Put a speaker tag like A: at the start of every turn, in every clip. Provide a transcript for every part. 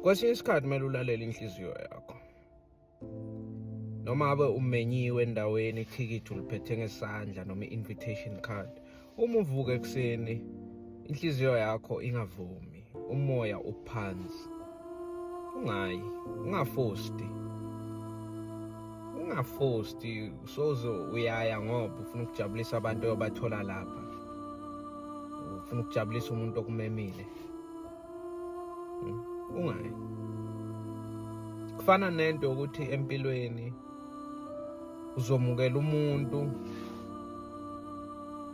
A: Kwesinye isikhathi kumele ulalele inhliziyo yakho. Noma abe umenyiwe endaweni, ithikithi uliphethe ngesandla noma i-invitation card, uma uvuka ekuseni inhliziyo yakho ingavumi, umoya uphansi, ungayi, ungafosti, ungafosti. Soze uyaya ngoba ufuna ukujabulisa abantu oyobathola lapha, ufuna ukujabulisa umuntu okumemile. Ungayi. Kufana nento yokuthi empilweni uzomukela umuntu,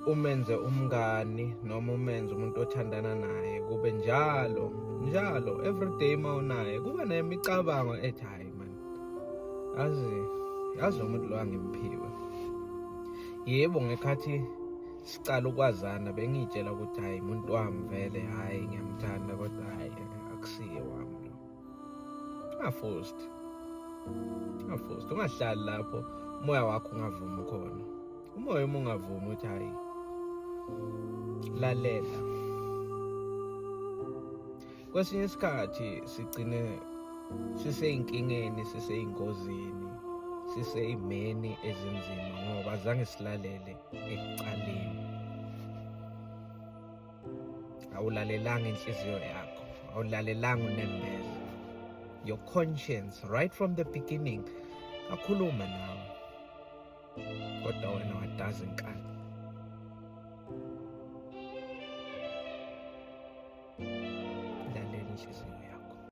A: umenze umngani noma umenze umuntu othandana naye, kube njalo njalo, everyday uma unaye kuba nemicabango ethi hayi man, yazi yazi umuntu lo angimphiwe. Yebo, ngekhathi sicala ukwazana bengiyitshela ukuthi hayi umuntu wami vele, hayi ngiyamthanda, kodwa hayi akusiye wami lo. Ungafosti, ungafosti, ungahlali lapho umoya wakho ungavumi khona. Umoya uma ungavumi uthi hayi, lalela. Kwesinye isikhathi sigcine siseyinkingeni, siseyingozini, siseyimeni ezinzima ngoba azange silalele ekuqaleni. Awulalelanga inhliziyo yakho, awulalelanga unembeza, your conscience right from the beginning akhuluma nawe, kodwa wena wadaza inkani.